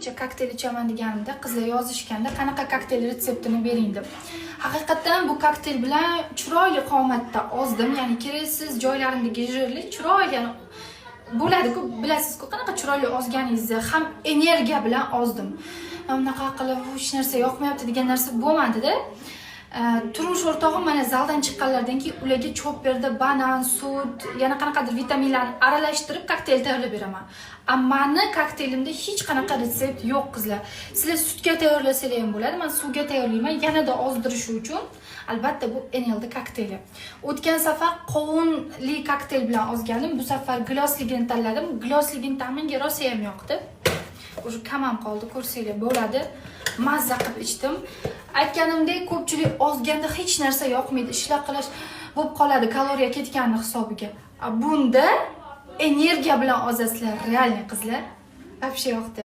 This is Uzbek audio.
Kecha kokteyl ichaman deganimda, qizlar yozishganda, qanaqa kokteyl, retseptini bering deb. Haqiqatdan bu kokteyl bilan chiroyli qomatda ozdim, ya'ni keraksiz joylarimdagi жир lik chiroyli, ya'ni bo'ladi-ku, bilasizku, qanaqa chiroyli ozganingizni, ham energiya bilan ozdim. Bunaqa qilib hech narsa yoqmayapti degan narsa bo'lmadida. Turmush o'rtog'im mana zaldan chiqqanlaridan keyin ularga chopperda banan, sut, yana qanaqadir vitaminlarni aralashtirib kokteyl tayyorlab beraman. A mani kokteylimda hech qanaqa retsept yo'q, qizlar. Sizlar sutga tayyorlasanglar ham bo'ladi, man suvga tayyorlayman yanada ozdirishi uchun. Albatta, bu NLD kokteyli. O'tgan safar qovunli kokteyl bilan ozganim, bu safar gilosligini tanladim. Gilosligini ta'miga rosa ham yoqdi. Уже kam ham qoldi, ko'rsanglar bo'ladi. Mazza qilib ichdim. Aytganimdek, ko'pchilik ozganda hech narsa yoqmaydi, ishlar qilish bo'lib qoladi kaloriya ketgani hisobiga. A bunda energiya bilan ozasizlar, реальный, qizlar. Вообще yoqdi.